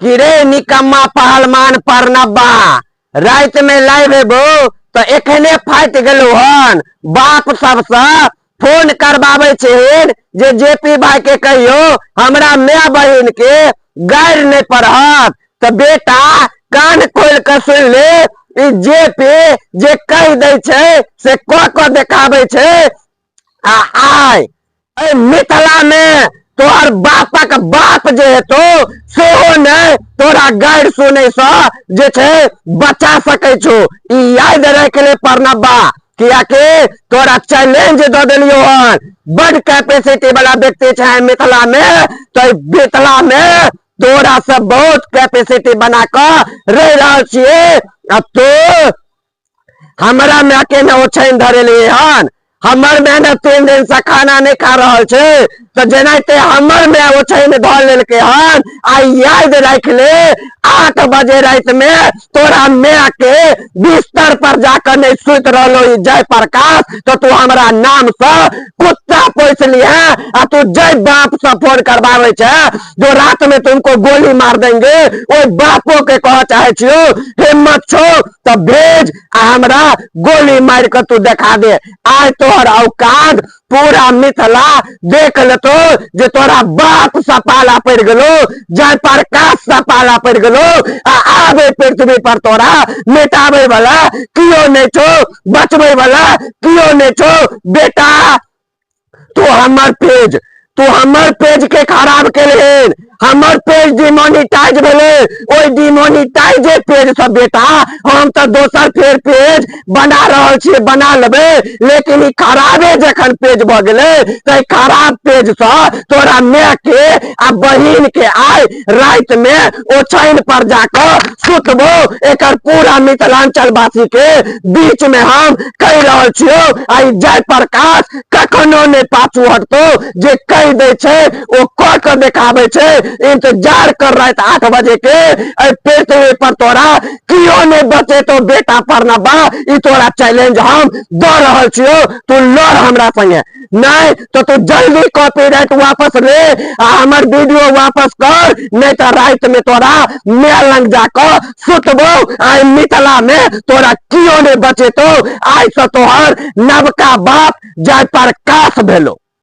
कि रे निकम्मा पहलमान परनब्बा, राति में लाइव हेबो तऽ एखने फाटि गेलौ हन। बाप सबसँ फोन करबाबै छिहीन जे जेपी भाई के कहियो हमरा माय बहिन के गारि नहि पढ़त। तऽ बेटा कान खोलि कऽ सुनि ले, ई जेपी जे कहि दै छै से कऽ कऽ देखाबै छै। आ आइ एहि मिथिला मे तोहर बापक बाप जे हेतौ सेहो नहि तोरा गारि सुनै सँ जे छै बचा सकै छौ। ई याद राखि ले प्रणब्बा, कियाकि तोरा चैलेंज दऽ देलियौ हन। बड कैपेसिटी वाला व्यक्ति छै मिथिला मे, तऽ मिथिला मे तोरा से बहुत कैपेसिटी बना कऽ रहि रहल छियै। आ तू हमरा माय के ने ओछैन धरेलियै हन, हमर माय ने 3 दिन से खाना नहि खा रहल छै, तऽ जेनाहिते हमर माय ओछैन धऽ लेलकै हन, आ याद राखि ले 8 बजे राति मे तोरा माय के बिस्तर पर जाकर नहि सुति रहलो ई जय प्रकाश, तऽ तू हमरा नाम से कुत्ता पोसि लिहे। आ तू जय बाप से फोन करबाबै छै जो रात में तुमको गोली मार देंगे, ओहि बापो के कह चाहे छियो हिम्मत छो तऽ भेज आ हमरा गोली मारि कऽ तू देखा दे। आइ तोहर औकात पूरा मिथिला देख लेतो जे तोरा बाप से पाला पड़ि गेलो, जय प्रकाश से पाला पड़ि गेलो, आ आबे पृथ्वी पर तोरा मिटाबै वाला कियो नहि छौ, बचबै वाला कियो नहि छौ। बेटा तू हमर पेज, तू हमर पेज के खराब केलहिन, हमर पेज डिमोनिटाइज भेलै, ओहि डिमोनिटाइजे पेज से बेटा हम तऽ दोसर फेर पेज बना रहल छियै, बना लेबै, लेकिन ई खराबे जखन पेज भऽ गेलै तऽ खराब पेज से तोरा माय के आ बहिन के आइ राति मे ओछाइन पर जाकऽ सुतबो, एकर पूरा मिथिलांचल वासी के बीच में हम कहि रहल छियौ। आ ई जय प्रकाश कखनो नहि पाछू हटतो, जे कहि दै छै ओ कऽ के देखाबै छै। इंतजार कर राति 8 बजे के, एहि पृथ्वी पर तोरा कियो नहि बचेतो बेटा प्रणबा, ई तोरा चैलेंज हम दऽ रहल छियौ, तू लड़ हमरा संगे, नहीं तो तू जल्दी कॉपीराइट वापस ले आ हमर वीडियो वापस कर, नहीं तो रात में तोरा my लंग जाकर सुतबो। आइ मिथिला में तोरा कियो नहीं बचेतो, आइ से तोहर नवका बाप जय प्रकाश भेलो।